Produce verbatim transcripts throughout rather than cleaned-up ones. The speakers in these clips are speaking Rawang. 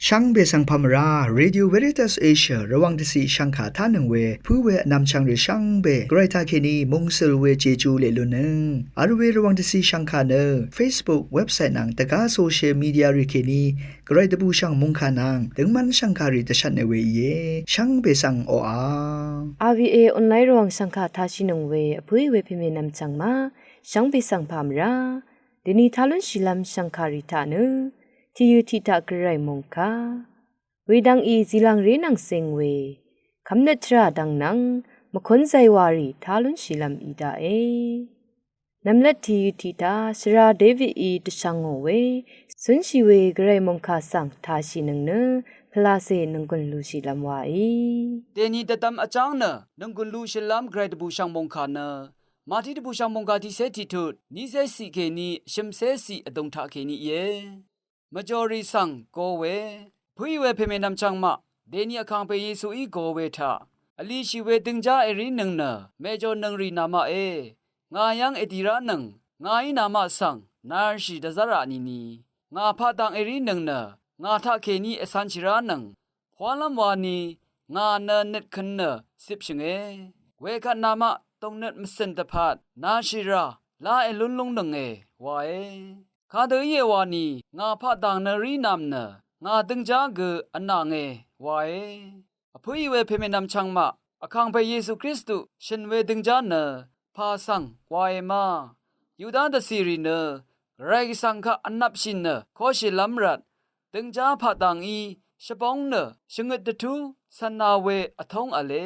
Shvngbe svng pà mvrá, Radio Veritas Asia Rvwàng dvciq shvngkà tánøng we pǿ we vnvmchvng rì shvngbe gvray taqkèní mungsøl we Jeju leq lunnøng vl we Rvwàng dvciq shvngkà nø Facebook, website nvng dvgá social media rì kèní gvray dvbùshv̀ng mòngkà nvng døngmv́n shv̀ngkàrì dvshvtne we íe. Shvngbe svng oqà. RVA online Rvwàng shv̀ngkà tashìnøng we vpǿí we pèmènvm chv̀ng ma, shvngbe svng pà mvrá. Dèni tá lúnshìlv́m shv̀ngkàrì taq nø tìyø tiq taq gvray mòngkà wedvng í zìlvngré nvng zing we kvmnøt tvrà dvng nvng mvkún zaywàrì tá lúnshìlv́m í daqe. Nvmlat tìyø tiqta shvra Davidí dvshvngò we cúnshì we gvray mòngkà svng tashìnøng nø pvlacè nònggùn lushìlv́m waí. Dèni dvdvm vjáng nø nònggùn lushìlv́m gvray dvbùshv̀ng mòngkà nø Mati dvbùshv̀ng mòngkà tiqcé tiqtut nícé ciq kèní shø̀mcé ciq vdùng taqkèní íe. Mvjòrì svng go we pǿí we pèmènvm chv̀ngmaq, dèni vkàngpè Yesuí go we taq vlishì we døngjá èrínøng nø mèjònøng rì namaqe. Ngà yv́ng èdì ránøng, ngàí namaq svng narshì dvzv́rà nìni, ngà paqdv̀ng èrínøng nø ngà taqkèní ècv̄nshì ránøng, pwálv́m wani ngà nø nøtkø̄n nø cipshø̀nge. Wekvt namaq dòngnøt mvcø̀n dvpvt nashìrà lá èlún lúngnønge wae. Kadø íe wani ngà paqdv̀ng nø rí nv̀m nø ngà døngjá gø vnànge wae. Vpǿí we pèmènvm chv̀ngmaq, vkàngpè Yesu Kristu shø̀n we døngjá nø pà svng wae ma. Yuda dvcìrì nø gvray svng kaq vnvpshì nø koshìlv́m rvt døngjá paqdv̀ngí shvbóng nø shvngøt dvtú cv̄na we vtóng v̄le.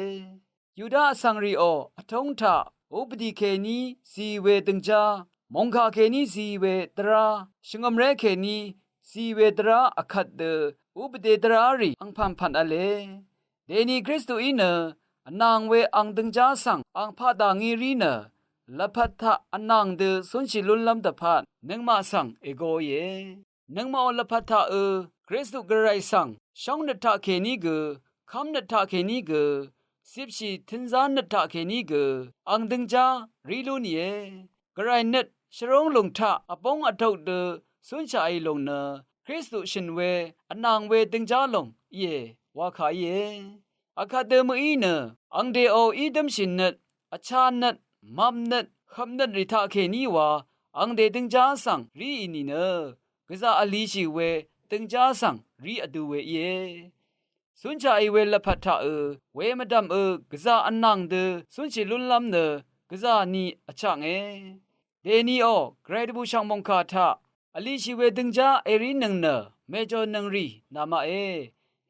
Yuda vsvng rìò vtúng taq upvdì kèní zì we døngjá, mòngkà kèní zì we dvrá, shvngø̀mré kèní zì we dvrá vkvt dø upvdè dvrá rì angpv̀npv̀n v̄le. Dèni Kristuí nø vnàng we ang døngjá svng ang paqdà ngí rí nø lvpat taq vnàng dø cúnshì lúnlv́m dvpvt nøngmaq svng ègoìe. Nøngmaqò lvpat taqø Kristu gvray svng shóngnøt taqkèní gø, kv́mnøt taqkèní gø, cipshì tø̄nzá nøt taqkèní gø ang døngjá rí lú nìe. Gvray nøt shvrúng lùng taq vbóng vtok dø cúnshaqì lùng nø Kristu shø̀n we vnàng we døngjá lùng íe wa kà íe. Akvt dø mø̀í nø angdèò í dǿmshì nøt, vchá nøt, mvp nøt, høp nøt rì taqkèní wa angdè døngjá svng ríì nìnø gvzà vlishì we døngjá svng rí vdū we íe. Cúnshaqì we lvpat taqø wemvdv̀mø gvzà vnàng dø cúnshì lúnlv́m nø gvzà ni vchaknge. Dèniò gvray dvbùshv̀ng mòngkà taq vlishì we døngjá èrínøng nø mèjònøng rì namaqe.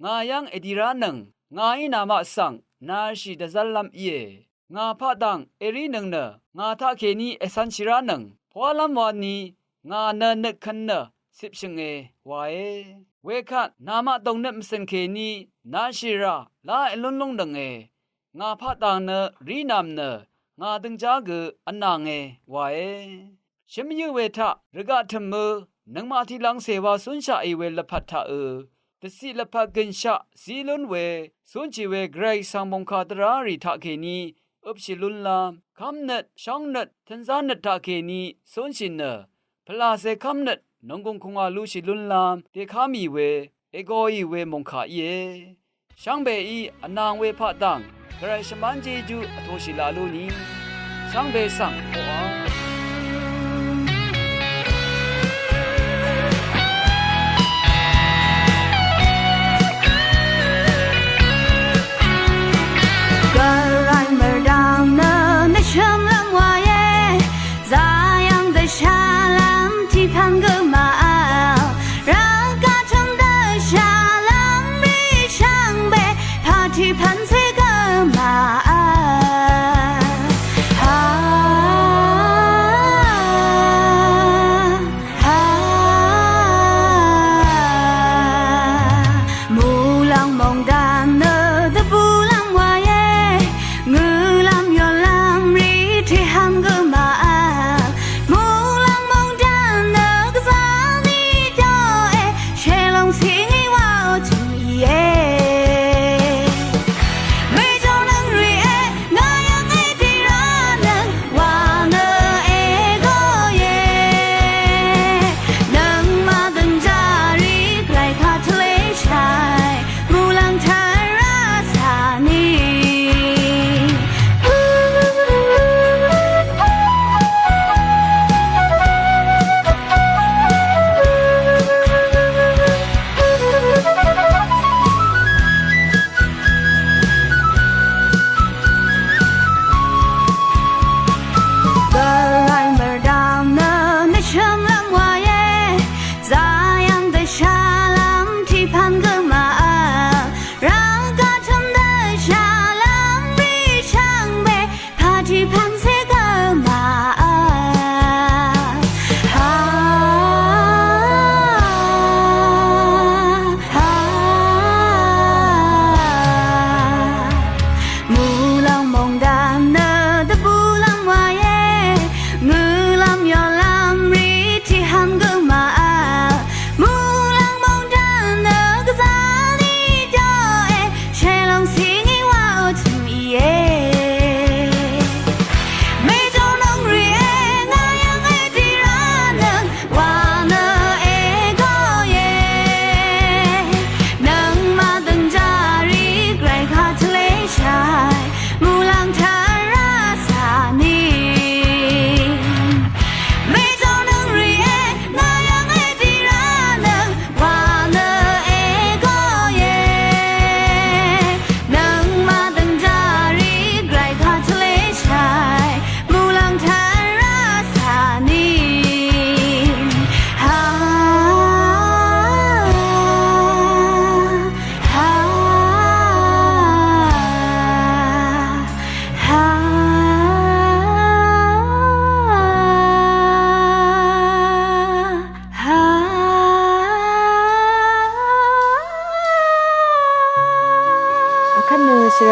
Ngà yv́ng èdì ránøng, ngàí namaq svng narshì dvzv́llv́m íe. Ngà paqdàng èrínøng nø ngà taqkèní ècv̄nshì ránøng, pwálv́m wani ngà nø nøtkø̄n nø cipshø̀nge wae. Wekvt namaq dòngnøt mvcø̀n kèní narshìrà lá èlún lúngnønge. Ngà paqdàng nø rí nv̀m nø ngà døngjá gø vnànge wae. Shǿmyǿ we taq rvgaq tø̀mø nøngmaq tiqlv̄ngcè wa cúnshaqì we lvpat taqø dvciq lvpat gø̀nshaq zí lún we cúnshì we gvray svng mòngkà dvrá rì taqkèní øpshì lúnlv́m, kv́mnøt, shóngnøt, tø̄nzá nøt taqkèní cúnshì nø pvlàcè kv́mnøt nònggùng kùngwà lushì lúnlv́m dèká mì we ègoì we mòngkà íe. Shvngbeí vnàng we paqdàng gvray shvmán jejú vtoshì laq lú ni. Shvngbe svng oqà. Gvray mvrdv̀ng nø nvshø̀mlv́m wàe, zayv̀ng dvshàlv́m tiqpv̀n gø màvl, rvgaq tø̀m dvshàlv́m rì shvngbe, pà tiqpv̀n cé gø màvl. Ha, ha, muqlàng mòngdàn nø dvbùlv́m wàe, ngø̀lv́m yolv́m rì tiqhv̀n gø màvl, muqlàng mòngdàn nø gvzà ni daqe, shèlòng cìngí wa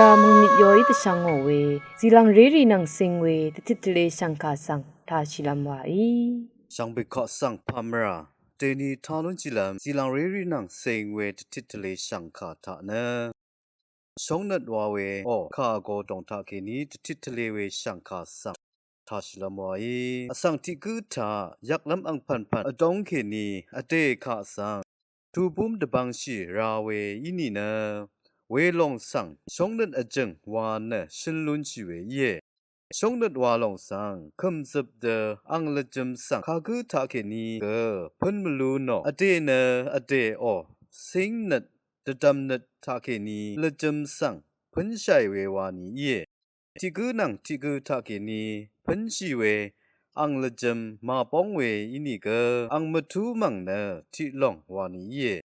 Mungmit yoí dvshvngò we, zìlv̀ng rérì nvng cing we, dvtit tvle shv̀ngkà svng tashìlvm wàí. Shvngbè kaq svng pamvrà, dèni talúnshìlvm, zìlv̀ng rérì nvng cing we, dvtit tvle shv̀ngkà taq nø. Shóngnøt wa we, o, kà vgo dòng taqkèní, dvtit tvle we shv̀ngkà svng tashìlvm wàí. Vsvng tiq gǿ taq, yvklv́m angpv̀npv̀n, vdóng kèní, vdè kaq svng. Tubúm dvbvngshì ra we í nìnø, welòng svng, shóngnøt vjø̀ng wa nø shøn lúnshì we íe. Shóngnøt wa lòng svng, kø̀mzøp dø ang lvjøm svng, kagǿ taqkèní gø, pǿn mvlú nò, vdè nø, vdè o, cíngnøt, dvdvmnøt taqkèní, lvjøm svng, pǿnshàì we wa nì íe. Tiq gǿ nvng tiq gǿ taqkèní pǿnshì we, ang lvjøm màbóng we ínìgø, ang mvtú mv̀ng nø tiq lòng wa nì íe.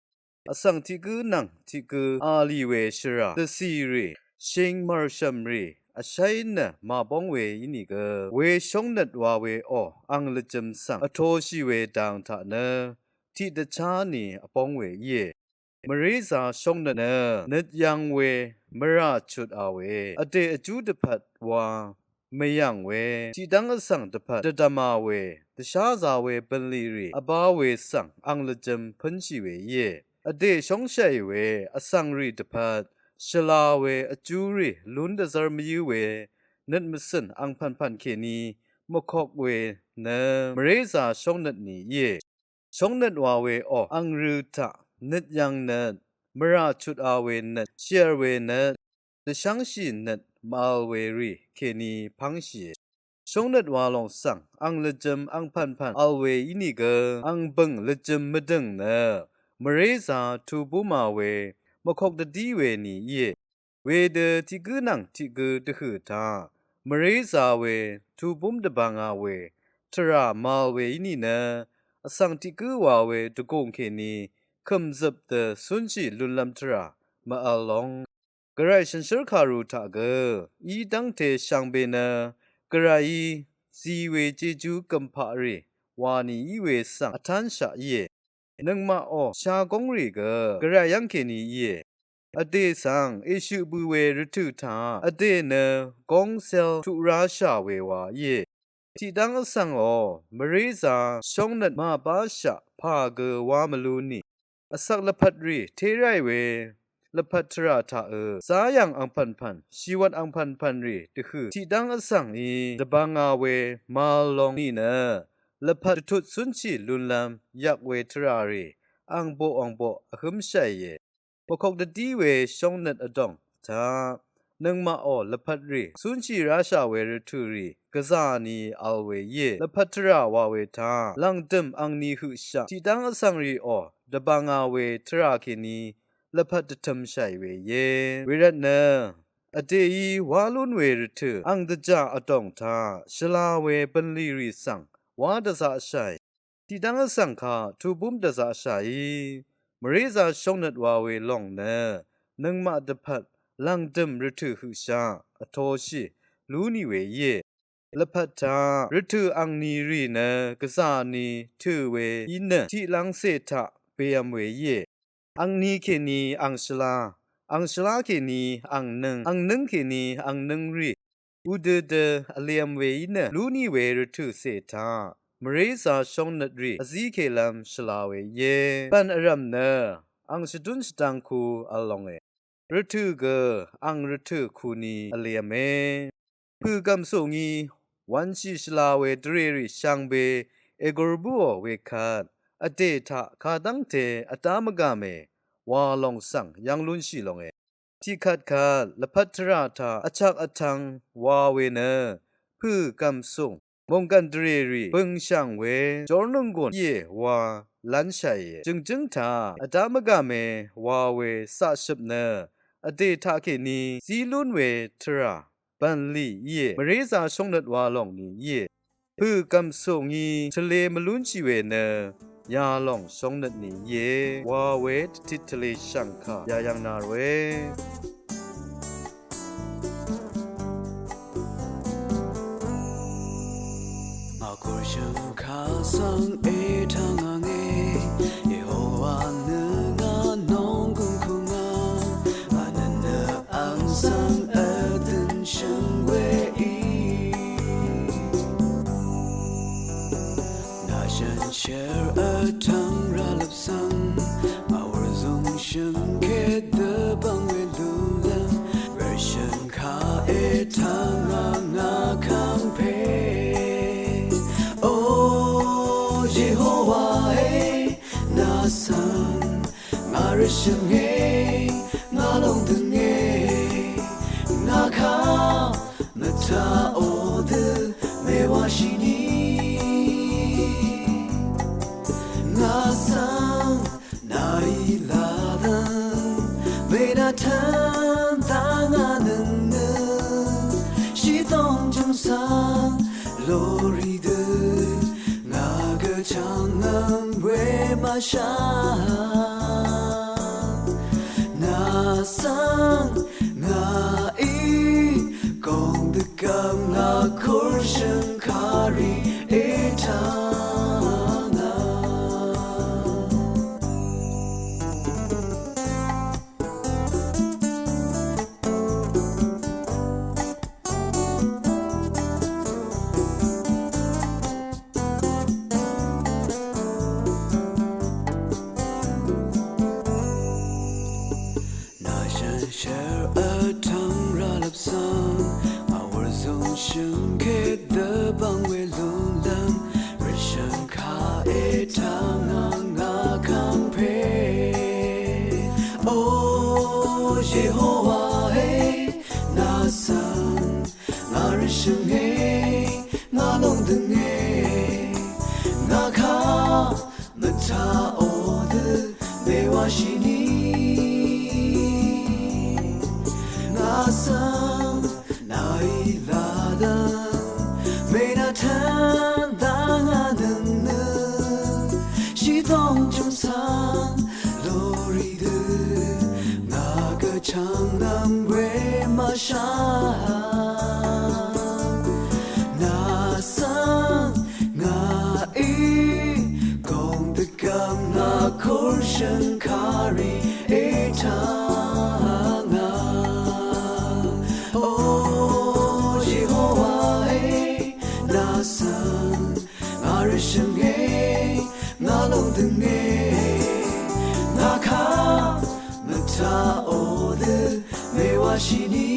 Vsvng tiq gǿ nvng tiq gǿ a lì we shvrà, dvcì rì, shing mv̀rshv̀m rì, vsháí nø màbóng we ínìgø, we shóngnøt wa we o, ang lvjøm svng, vtoshì we dang taq nø, tiqdvchá ni vbóng we íe. Mvrézā shóngnøt nø nøt yv̄ng we, mvrà chutā we, vdè vjú dvpvt wa mvyv̀ng we, tiqdv́ng vsvng dvpvt dvdvmā we, dvsházā we bv̀nlì rì vbā we svng ang lvjø̄m pǿnshì we íe. Vdè shóngshàì we vsvng rì dvpvt shvlā we, vjú rì lún dvzv́r mvyǿ we, nøt mvcø̀n angpv̀npv̀n kèní mvkok we nø mvrézā shóngnøt ni íe. Shóngnøt wa we o, ang rø taq nøt yv̄ng nøt, mvrà chutā we nøt, shìvr we nøt, dvshv́ngshì nøt mvvl we rì kèní pv́ngshìe. Shóngnøt wa lòng svng ang lvjø̄m angpv̀npv̀n vl we ínìgø, ang bø̀ng lvjø̄m mvdø̀ng nø mvrézā tubúmā we, mvkok dvdí we ni íe. Wedø tiq gǿ nvng tiq gǿ dvhø̀ taq mvrézā we, tubúm dvbvngā we, tvrà mvvl we í nìnø, vsvng tiq gǿ wa we dvgùng kèní kø̀mzøp dø cúnshì lúnlv́m tvrà mvvl long. Gvray shànshér kàru taq gø í dv́ngte shvngbe nø, Gvrayí zi we jejú gø̀mpaq rì wa ni í we svng vtánshaq íe. Nøngmaq o, shagóng rì gø Gvray yv́ng kèní íe. Vdè svng èshøq bø we rvtø̀ taq vdè nø góngcel tuq ráshà we wa íe. Tiqdv́ng vsvng o, mvrézā shóngnøt màbáshaq pà gø wá mvlú nì, vsvk lvpat rì té ráì we lvpat tvrà taq ø, záyv̀ng angpv̀npv̀n, shìwvt angpv̀npv̀n rì dvhø̀ tiqdv́ng vsvng í dvbvngā we màvl long nìnø, lvpat dvtut cúnshì lúnlv́m yvk we tvrà rì angboq angboq vhǿmshàìe. Mvkok dvdí we shóngnøt vdòng taq, nøngmaq o, lvpat rì cúnshì ráshà we rvtø̀ rì gvzà ni vl we íe. Lvpat tvrà wa we taq lv̀ngdø̀m angni høqshaq tiqdv́ng vsvng rì o, dvbvngā we tvrà kèní lvpat dvtø̄mshàì we íe. Wervtnø vdèí wá lún we rvtø̀ ang dvjà vdòng taq shvlā we bv̀nlì rì svng wá dvzaqshàì. Tiqdv́ng vsvng kaq tubúm dvzaqshàí, mvrézā shóngnøt wa we lòng nø nøngmaq dvpvt lv̀ngdø̀m rvtø̀ høqshaq vtoshì lú nì we íe. Lvpat taq rvtø̀ angni rì nø gvzà ni tø̀ we í nø, tiqlv̄ngcè taq bèv̄m we íe. Angni kèní ang shvlá, ang shvlá kèní ang nǿng, ang nǿng kèní ang nǿng rì udø dø vlev̄m we í nø, lú nì we rvtø̀cè taq mvrézā shóngnøt rì vzíkèlv́m shvlā we íe. Bv̀n vrv̀m nø ang shvdún shvdv̄ng ku vl longe. Rvtø̀ gø ang rvtø̀ ku ni vlev̄me. Pø̀gv̀m sò ngí wv̄nshì shvlā we dvrèrì shvngbe ègur bǿò wekvt, vdè taq kadv́ngte vdá mvgàme wa lòng svng yv́ng lúnshì longe. Tiqkvtkvt lvpat tvrà taq vchak vtv̄ng wa we nø, pø̀gv̀m sùng mònggv̀n dvrèrì bø̀ngshv̀ng we jórnònggùn íe wa lv́nshàìe. Jø̀ngjǿng taq vdá mvgàme wa we caqshøp nø, vdè taqkèní zí lún we tvrà bv̀nlì íe, mvrézā shóngnøt wa lòng ni íe. Pø̀gv̀m sò ngí tvlē mvlúnshì we nø yalòng shóngnøt ni íe wa we dvtit tvlē shv̀ngkà yayv̄ng nà ròe. Akor shø̀ngkà svng ètvng àngē, Yehowa nø ngà nònggùn kùngà, vnø nø àng svng Rvshø̀nge, ngà lóngdø̀nge, ngà kaq mvtaqò dø mèwáshìni. Ngà svng nàí lvdv̀ng mènàtø̀n dvngà nøngnø shìdòng jùm svng lórí dø ngà gø chv̀ngnvm we mvsha. Nà svng ngàí gòng dvgv̀m ngà kùrshø̀ng kàrí ètà ngà. Nà shànshér vtvng rvlvp svng, màwvr zøngshø̀ng kèdø bvng we lúnlv́m, rvshø̀ng kaq ètà ngà ngà kàngpè. O Yehowa e, nà svng ngà rvshø̀nge, ngà lóngdø̀nge, ngà kaq mvtaqò dø mèwáshìni. Ngà svng nàí lvdv̀ng mènàtø̀n dvngà nøngnø shìdòng jùm svng lórí dø ngà gø chv̀ngnvm we mvsha. Nà svng ngàí gòng dvgv̀m ngà kùrshø̀ng kàrí ètà ngà. O Yehowa e, nà svng ngà rvshø̀nge, ngà lóngdø̀nge, ngà kaq mvtaqò dø mèwáshìni.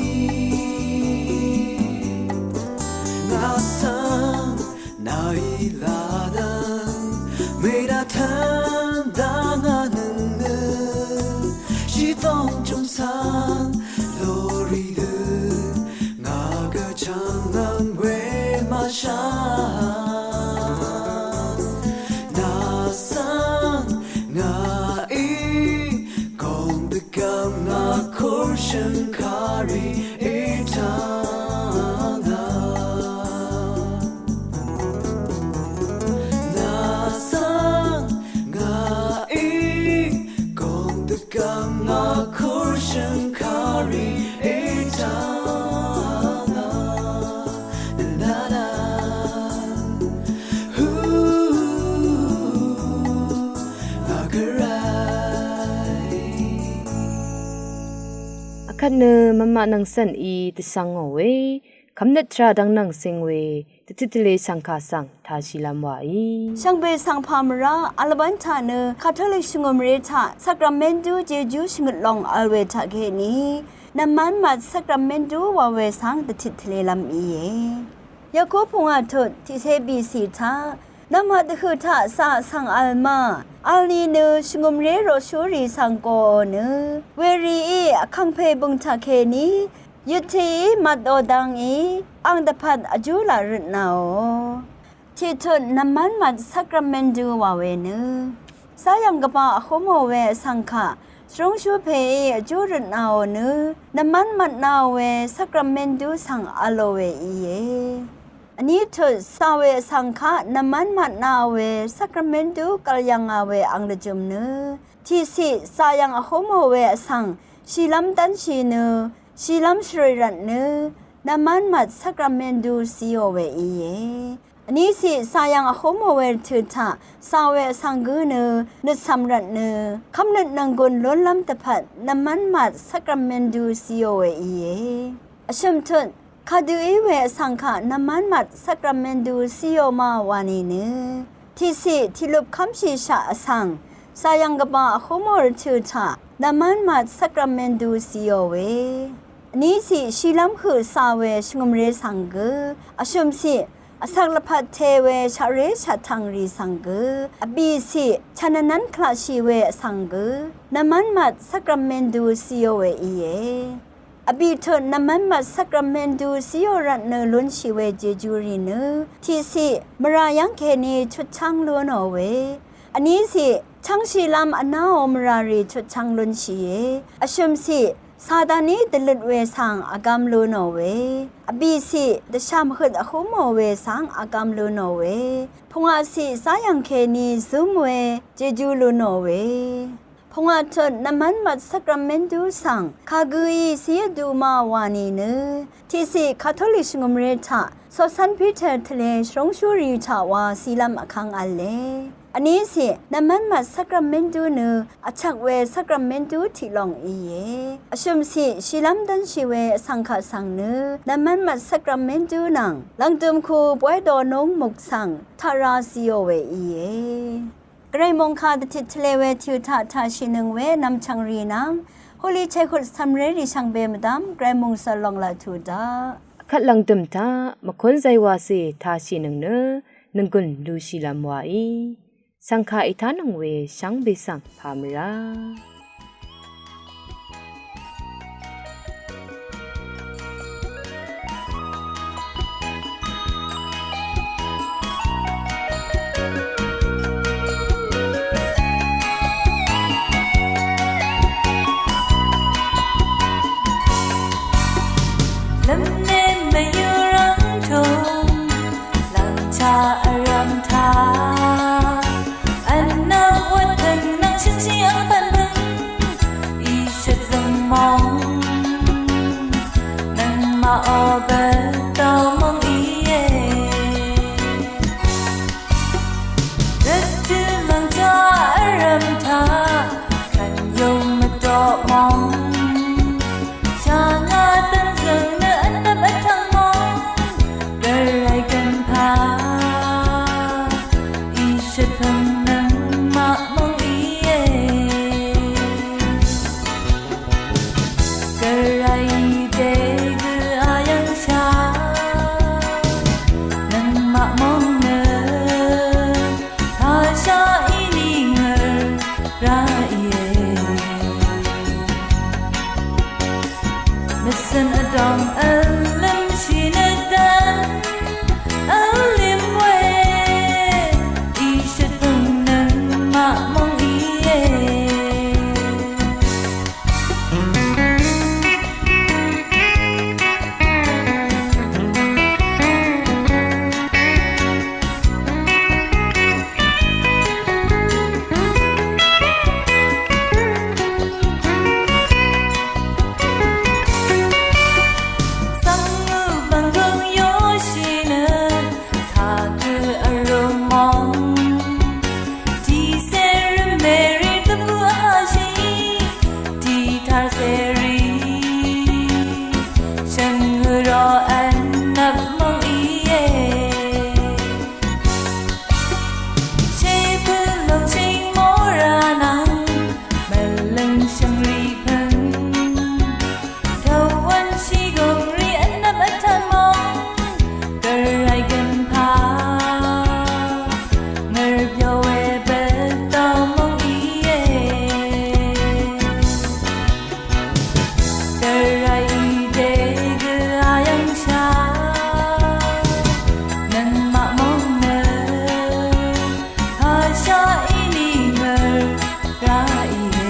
Ngà svng nàí lvdv̀ng mènàtø̀n dvngà nøngnø shìdòng jùm svng lórí dø ngà gø chv̀ngnvm we mvsha. Nà svng ngàí gòng dvgv̀m ngà kùrshø̀ng kàrí ètà ngà. Nà svng ngàí gòng dvgv̀m ngà kùrshø̀ng kàrí ètà ngà. Nà nà nà. Hu, ngà gvray. Akvt nø mvmaq nvng cv̀n í dvsvng ngò we, kvmnøt tvrà dvng nvng cing we, dvtit tvle shv̀ngkà svng tāshìlv́m wàí. Shvngbe svng pà mvrá vl vbán taq nø Katolik shvngø̀mré taq Sakramentu Jejú shvngøt long vl we taqkèní, nvmán mvt Sakramentu wa we svng dvtit tvlelv́m íe. Yaku pungà tut tiqcé bìcì taq, nvmhat dvhø̀ taq cà svng vl ma, vl ni nø shvngø̀mré roqshúrì svng goò nø, werìí vkàngpè bø̀ng taqkèní, yøttií mvtò dangí, ang dvpvt vjú laq røtnāò. Tiqtut nvmán mvt Sakramentu wa we nø, cà yv̀ng gvbà vhúmò we vsvng kaq, shvrúngshú pèí vjú røtnāò nø, nvmán mvtnāò we Sakramentu svng vlò we íe. Vní tut cà we vsvng kaq nvmán mvtnāò we Sakramentu gv̀l yv̀ngà we ang dvjø̀m nø, tiqciq cà yv̀ng vhúmò we vsvng, shìlv́m dv́nshì nø, shìlv́m shvrø̀ì rvtnø, nvmán mvt Sakramentu ciò we íe. Vní ciq cà yv̀ng vhúmò we rvtø̀ taq, cà we vsvng gǿ nø, nøtcv̀m rvtnø, kvmnøt nv̀nggùn lúnlv́m dvpvt, nvmán mvt Sakramentu ciò we íe. Vshø̀m tut, kadø í we vsvng kaq nvmán mvt Sakramentu ciò ma wa nìnø, tiqciq tiqlup kv́mshìshaq vsvng, cà yv̀ng gvbà vhúmò rvtø̀ taq, nvmán mvt Sakramentu ciò we. Vní ciq shìlv́m høq cà we shvngø̀mré svng gø, vshø̀m ciq, Vsak lvpat te we shaqré shaqtv̀ng rì svng gø, vbìciq chv̀nvnv́n klaqshì we vsvng gø, nvmv́n mvt sakramentu cìò we íe. Vbìtut nvmv́n mvt sakramentu cìò rvtnø lúnshì we jejú rì nø, tiqciq mvrà yv́ng kèní chutchv́ng lú nò we, vníciq chv́ngshìlv́m vnáò mvrà rì chutchv́ng lúnshìe, vshø̀mciq Sataní dvløt we svng vgvm lú nò we, vbìciq dvshàm høt vhúmò we svng vgvm lú nò we, pungwàciq záyv̀ng kèní zǿm we jejú lú nò we. Pungwà tut nvmv́n mvt sakramentu svng kagǿí cìvdú ma wa nìnø, tiqciq Katolik shvngø̀mré taq Coqcv́n Piter tvlē shvrúngshúrì taq wa cìlv́m vkv́ng v̄le. Vníciq nvmv́n mvt sakramentu nø vchvk we sakramentu tiq long íe. Vshø̀mciq shìlv́m dv́nshì we vsvng kaq svng nø nvmv́n mvt sakramentu nvng lv̀ngdø̀m ku bwáy dònúng muk svng taq ra cìò we íe. Gvray mòngkà dvtit tvlē we tìø taq taqshìnøng we nvmchv̀ng rì nvng, hoqli chèhut cv̀mré rì shvngbe mvdv́m, Gvray mòngsvl long laq tuq daq. Vkvt lv̀ngdø̀m taq mvkún zaywàcè taqshìnøng nø, nònggùn lushìlv́m waí. Svngkà ètánøng we shvngbe svng pà mvrá. Lvmne mvyurvng tùng lvngcha vrvm taq, vnvm wvtvng nvng shønshì angpvn møng, ishøt zvng mòng, nøngmaq o bvtò mòng íe. Rvtø lvngcha vrvm taq, kvn yùng mvdoq mòng, shvngá dvn zvng nø vnvm vtvng mòng, Gvray gønpà, ishøt pøng nøngmaq mòng íe. Gvray dègø ayv̀ngshà, nøngmaq mòng nø, tashaq í nìngø̀r rá íe. Mvcø̀n vdòng vlǿmshì nø dvn vlím we, ishøt pøng nøngmaq mòng íe. Svng vbvng gøng yoshì nø, tagø vrø̀m mòng, tiqcèrø mèrì dvbù vhashì, tiqtar cèrì shvngø rò vnvp mòng íe. Shèpø̀ lòngshìng mòrà nvng, mvlø̀ng shvngrì pø̀ng, tø̀wv̄n shìgùng rì vnvp vtv̀n mòng, Gvray gønpà, ngø̀r byò we bvtò mòng íe. Gvray dègø ayv̀ngshà, nøngmaq mòng nø, tashaq í nìngø̀r rá íe.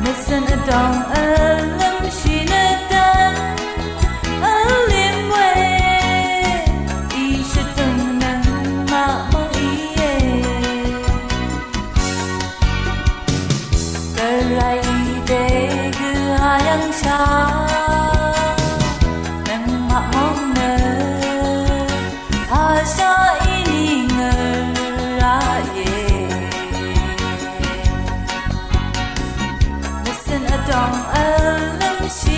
Mvcø̀n vdòng vlǿmshì nø dvn vlím we, ishøt pøng nøngmaq mòng íe. Gvray dègø ayv̀ngshà, nøngmaq mòng nø, tashaq í nìngø̀r rá íe. Mvcø̀n vdòng vlǿmshì